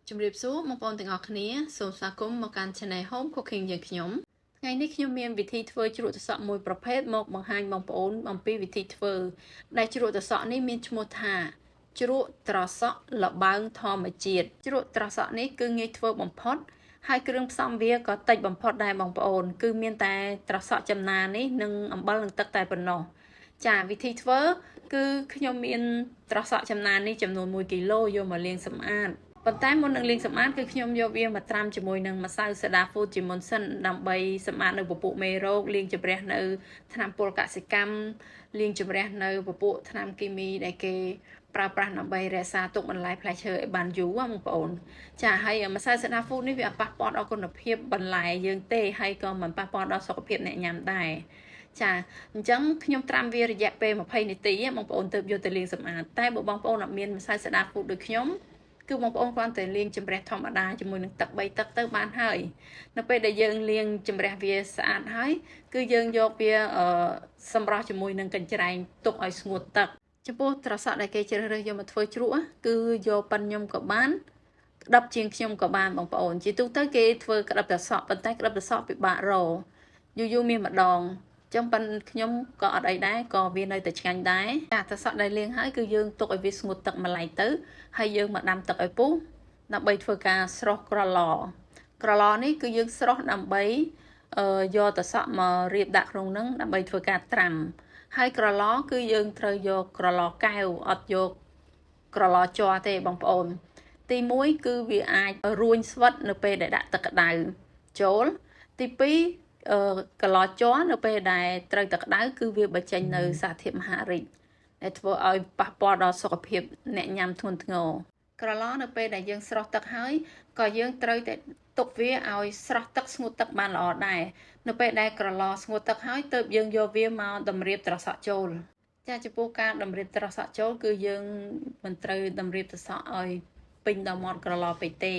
ជំរាបសួរបងប្អូនទាំងអស់គ្នាសូមស្វាគមន៍មកកាន់ Channel Home Cooking យើងខ្ញុំថ្ងៃនេះខ្ញុំមានវិធីធ្វើជ្រក់ត្រសក់មួយប្រភេទមកបង្ហាញបងប្អូនអំពីវិធីធ្វើដែលជ្រក់ត្រសក់នេះមានឈ្មោះថាជ្រក់ត្រសក់ល្បើងធម្មជាតិជ្រក់ត្រសក់នេះគឺងាយធ្វើបំផុតហើយគ្រឿងផ្សំវាក៏តិចបំផុតដែរបងប្អូនគឺមានតែត្រសក់ចំណានេះនិងអំបិលនិងទឹកតែប៉ុណ្ណោះចាវិធីធ្វើគឺខ្ញុំមានត្រសក់ចំណានេះចំនួន1គីឡូយកមកលាងសម្អាតប៉ុន្តែមុននឹងលាងសម្អាតគឺខ្ញុំយកវាមកត្រាំជាមួយនឹងម្សៅសូដាហ្វូតជាមុនសិនដើម្បីសម្អាតនៅពពួកមេរោគលាងជម្រះនៅថ្នាំពុលកសិកម្មលាងជម្រះនៅពពួកថ្នាំគីមីដែលគេប្រើប្រាស់ដើម្បីរក្សាទុកបន្លែផ្លែឈើឲ្យបានយូរបងប្អូនចាហើយម្សៅសូដាហ្វូតនេះវាអត់ប៉ះពាល់ដល់គុណភាពបន្លែយើងទេហើយក៏មិនប៉ះពាល់ដល់សុខភាពអ្នកញ៉ាំដែរចាអញ្ចឹងខ្ញុំត្រាំវារយៈពេល20នាទីបងប្អូនទើបយកទៅលាងសម្អាតតែបើបងប្អូនអត់មានម្សៅសូដាហ្វូតដូចខ្ញុំគឺបងប្អូនគ្រាន់តែលាងជម្រះធម្មតាជាមួយនឹងទឹក3ទឹកទៅបានហើយនៅពេលដែលយើងលាងជម្រះវាស្អាតហើយគឺយើងយកវាសម្រោះជាមួយនឹងកញ្ច្រែងទុកឲ្យស្ងួតទឹកចំពោះត្រសក់ដែលគេជ្រើសរើសយកមកធ្វើជ្រក់គឺយកប៉ិនខ្ញុំក៏បានក្តាប់ជាងខ្ញុំក៏បានបងប្អូនជាទូទៅគេធ្វើក្តាប់ត្រសក់ប៉ុន្តែក្តាប់ត្រសក់ពិបាករយូរយូរមានម្ដងចឹងប៉ិនខ្ញុំក៏អត់អីដែរក៏វានៅតែឆ្ងាញ់ដែរចាត្រសក់ដែលលាងហើយគឺយើងទុកឲ្យវាស្ងួតទឹកម្លាយទៅហើយយើងមកដាំទឹកឲ្យពុះដើម្បីធ្វើការស្រុះក្រឡក្រឡនេះគឺយើងស្រុះដើម្បីយកត្រសក់មករៀបដាក់ក្នុងនឹងដើម្បីធ្វើការត្រាំហើយក្រឡគឺយើងត្រូវយកក្រឡកែវអត់យកក្រឡជ័រទេបងប្អូនទី1គឺវាអាចរួញស្វិតនៅពេលដែលដាក់ទឹកក្តៅចូលទី2អឺកឡជ័រនៅពេលដែលត្រូវទឹកក្តៅគឺវាបញ្ចេញនៅសារធាតុមហារីកដែលធ្វើឲ្យប៉ះពាល់ដល់សុខភាពអ្នកញ៉ាំធ្ងន់ធ្ងរក្រឡនៅពេលដែលយើងស្រោះទឹកហើយក៏យើងត្រូវតែទុកវាឲ្យស្រោះទឹកស្ងួតទឹកបានល្អដែរនៅពេលដែលក្រឡស្ងួតទឹកហើយទើបយើងយកវាមកតម្រៀបត្រសក់ចូលចាចំពោះការតម្រៀបត្រសក់ចូលគឺយើងមិនត្រូវតម្រៀបត្រសក់ឲ្យពេញដល់មាត់ក្រឡពេកទេ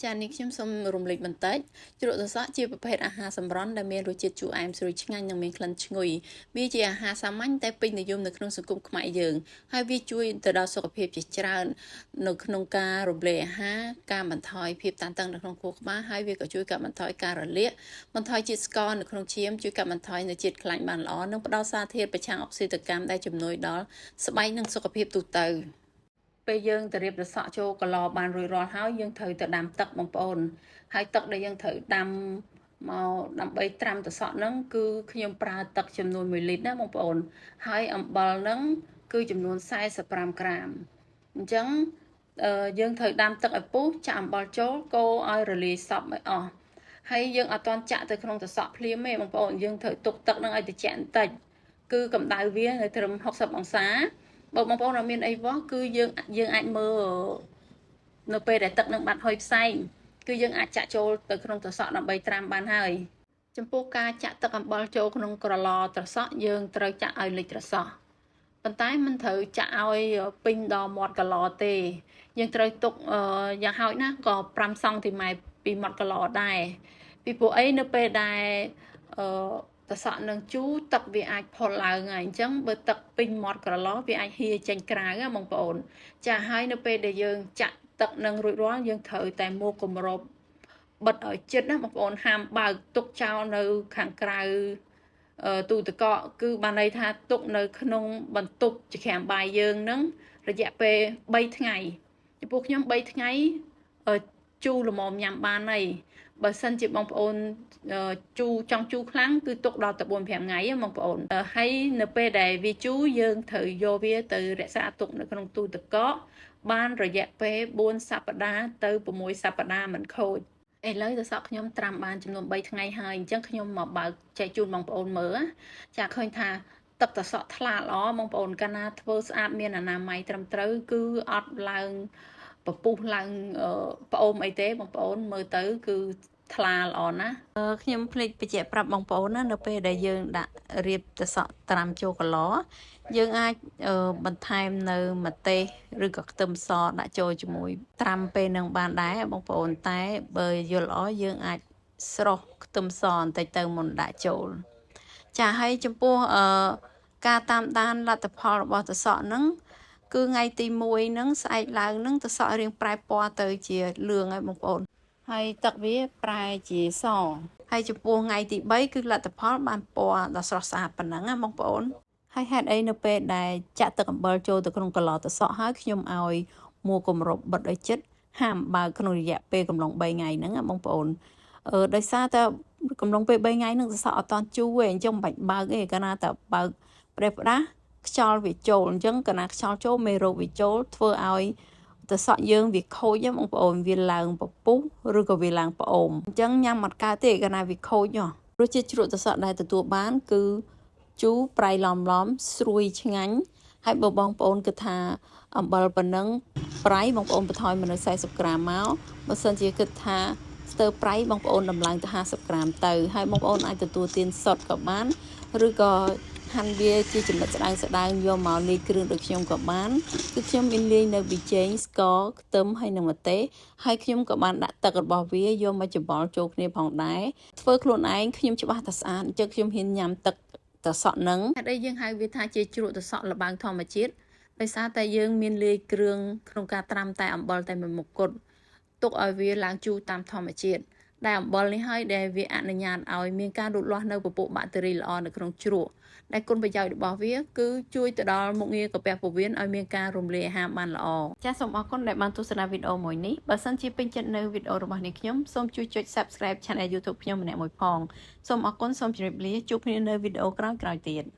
ចានេះខ្ញុំសូមរំលេចបន្តិចជ្រក់ត្រសក់ជាប្រភេទអាហារសម្រន់ដែលមានរសជាតិជូរអែមស្រួយឆ្ងាញ់និងមានក្លិនឈ្ងុយវាជាអាហារសាមញ្ញតែពេញនិយមនៅក្នុងសង្គមខ្មែរយើងហើយវាជួយទៅដល់សុខភាពជាច្រើននៅក្នុងការរំលាយអាហារការបន្ថយភាពតានតឹងនៅក្នុងខួរក្បាលហើយវាក៏ជួយកាត់បន្ថយការរលាកបន្ថយជាតិស្ករនៅក្នុងឈាមជួយកាត់បន្ថយនៅជាតិខ្លាញ់បានល្អនិងផ្ដល់សារធាតុប្រឆាំងអុកស៊ីតកម្មដែលជំនួយដល់ស្បែកនិងសុខភាពទូទៅពេលយើងទៅរៀបត្រសក់ចូលកឡបានរួចរាល់ហើយយើងត្រូវទៅដាំទឹកបងប្អូនហើយទឹកដែលយើងត្រូវដាំមកដើម្បីត្រាំត្រសក់ហ្នឹងគឺខ្ញុំប្រើទឹកចំនួន1លីត្រណាបងប្អូនហើយអំបិលហ្នឹងគឺចំនួន45ក្រាមអញ្ចឹងយើងត្រូវដាំទឹកឲ្យពុះចាក់អំបិលចូលកូរឲ្យរលាយសព្វឲ្យអស់ហើយយើងអត់ទាន់ចាក់ទៅក្នុងត្រសក់ភ្លាមទេបងប្អូនយើងត្រូវទុកទឹកហ្នឹងឲ្យត្រជាក់បន្តិចគឺកម្ដៅវានៅត្រឹម60អង្សាបើបងប្អូនអត់មានអីវាស់គឺយើងយើងអាចមើលនៅពេលដែលទឹកនឹងបាត់ហុយផ្សែងគឺយើងអាចចាក់ចូលទៅក្នុងត្រសក់ដើម្បីត្រាំបានហើយចំពោះការចាក់ទឹកអំបិលចូលក្នុងក្រឡត្រសក់យើងត្រូវចាក់ឲ្យលិចត្រសក់ប៉ុន្តែមិនត្រូវចាក់ឲ្យពេញដល់មាត់កឡទេយើងត្រូវទុកយ៉ាងហោចណាស់ក៏5សង់ទីម៉ែត្រពីមាត់កឡដែរពីព្រោះអីនៅពេលដែលអឺត្រសក់នឹងជូរទឹកវាអាចផុលឡើងហើយអញ្ចឹងបើទឹកពេញមាត់ក្រឡវាអាចហៀចេញក្រៅណាបងប្អូនចាហើយនៅពេលដែលយើងចាក់ទឹកនឹងរួចរាល់យើងត្រូវតែមកគម្របបិទឲ្យជិតណាបងប្អូនហាមបើកទុកចោលនៅខាងក្រៅទូទឹកកកគឺបានន័យថាទុកនៅក្នុងបន្ទប់ចក្រាមបាយយើងនឹងរយៈពេល3ថ្ងៃចំពោះខ្ញុំ3ថ្ងៃជូរល្មមញ៉ាំបានហើយបើសិនជាបងប្អូនជូរចង់ជូរខ្លាំងគឺទុកដល់ទៅ4 5ថ្ងៃបងប្អូនហើយនៅពេលដែលវាជូរយើងត្រូវយកវាទៅរក្សាទុកនៅក្នុងទូទឹកកកបានរយៈពេល4សប្តាហ៍ទៅ6សប្តាហ៍មិនខូចឥឡូវទៅសក់ខ្ញុំត្រាំបានចំនួន3ថ្ងៃហើយអញ្ចឹងខ្ញុំមកបើកចែកជូនបងប្អូនមើលចាឃើញថាទឹកត្រសក់ថ្លាល្អបងប្អូនកាលណាធ្វើស្អាតមានអនាម័យត្រឹមត្រូវគឺអត់ឡើងពពុះឡើងប្អូមអីទេបងប្អូនមើលទៅគឺថ្លាល្អណាស់ខ្ញុំភ្លេចបញ្ជាក់ប្រាប់បងប្អូនណានៅពេលដែលយើងដាក់រៀបត្រសក់ត្រាំចូលកឡយើងអាចបន្ថែមនៅម្ទេសឬក៏ខ្ទឹមសដាក់ចូលជាមួយត្រាំពេលនឹងបានដែរបងប្អូនតែបើយល់ល្អយើងអាចស្រុះខ្ទឹមសបន្តិចទៅមុនដាក់ចូលចាហើយចំពោះការតាមដានលទ្ធផលរបស់ត្រសក់ហ្នឹង គឺថ្ងៃទី1ហ្នឹងស្អែកឡើងហ្នឹងត្រសក់រៀងប្រែពណ៌ទៅជាលឿងហើយបងប្អូនហើយទឹកវាប្រែជាសហើយចំពោះថ្ងៃទី3គឺលទ្ធផលបានពណ៌ដ៏ស្រស់ស្អាតប៉ុណ្ណឹងណាបងប្អូនហើយហេតុអីនៅពេលដែលចាក់ទឹកអំបិលចូលទៅក្នុងកឡត្រសក់ហើយខ្ញុំឲ្យមួគម្របបិទឲ្យជិតហាមបើកក្នុងរយៈពេលកំឡុង3ថ្ងៃហ្នឹងណាបងប្អូនអឺដោយសារតែកំឡុងពេល3ថ្ងៃហ្នឹងត្រសក់អត់តន់ជូរទេអញ្ចឹងមិនបាច់បើកទេកាលណាតែបើកប្រេះផ្ដាស់ខ្យល់វាចូលអញ្ចឹងកាលណាខ្យល់ចូលមេរោគវាចូលធ្វើឲ្យត្រសក់យើងវាខូចហ្នឹងបងប្អូនវាឡើងពពុះឬក៏វាឡើងប្អូមអញ្ចឹងញ៉ាំអត់កើតទេកាលណាវាខូចហ៎រសជាតិជ្រក់ត្រសក់ដែលទទួលបានគឺជូរប្រៃឡំឡំស្រួយឆ្ងាញ់ហើយបើបងប្អូនគិតថាអំបិលប៉ុណ្ណឹងប្រៃបងប្អូនបន្ថយមកនៅ40ក្រាមមកបើសិនជាគិតថាស្ទើរប្រៃបងប្អូនដំឡើងទៅ50ក្រាមទៅហើយបងប្អូនអាចទទួលទានសុទ្ធក៏បានឬក៏ហាន់វាជាចំណិតស្ដើងស្ដើងយកមកលាយគ្រឿងដូចខ្ញុំក៏បានគឺខ្ញុំមានលាយនៅប៊ីចេងស្ករខ្ទឹមហើយនិងម្ទេសហើយខ្ញុំក៏បានដាក់ទឹករបស់វាយកមកច្របល់ចូលគ្នាផងដែរធ្វើខ្លួនឯងខ្ញុំច្បាស់ថាស្អាតអញ្ចឹងខ្ញុំហ៊ានញ៉ាំទឹកត្រសក់នឹងហេតុអីយើងហៅវាថាជាជ្រក់ត្រសក់ល្បាំងធម្មជាតិដោយសារតែយើងមានលាយគ្រឿងក្នុងការត្រាំតែអំបិលតែមួយមុខគត់ទុកឲ្យវាឡើងជូរតាមធម្មជាតិដែលអំបិលនេះហើយដែលវាអនុញ្ញាតឲ្យមានការលូតលាស់នៅពពួកបាក់តេរីល្អនៅក្នុងជ្រក់ដែលគុណប្រយោជន៍របស់វាគឺជួយទៅដល់មុខងារកាពះពោះវៀនឲ្យមានការរំលាយអាហារបានល្អចាសសូមអរគុណដែលបានទស្សនាវីដេអូមួយនេះបើសិនជាពេញចិត្តនៅវីដេអូរបស់នេះខ្ញុំសូមជួយចុច Subscribe Channel YouTube ខ្ញុំម្នាក់មួយផងសូមអរគុណសូមជម្រាបលាជួបគ្នានៅវីដេអូក្រោយៗទៀត។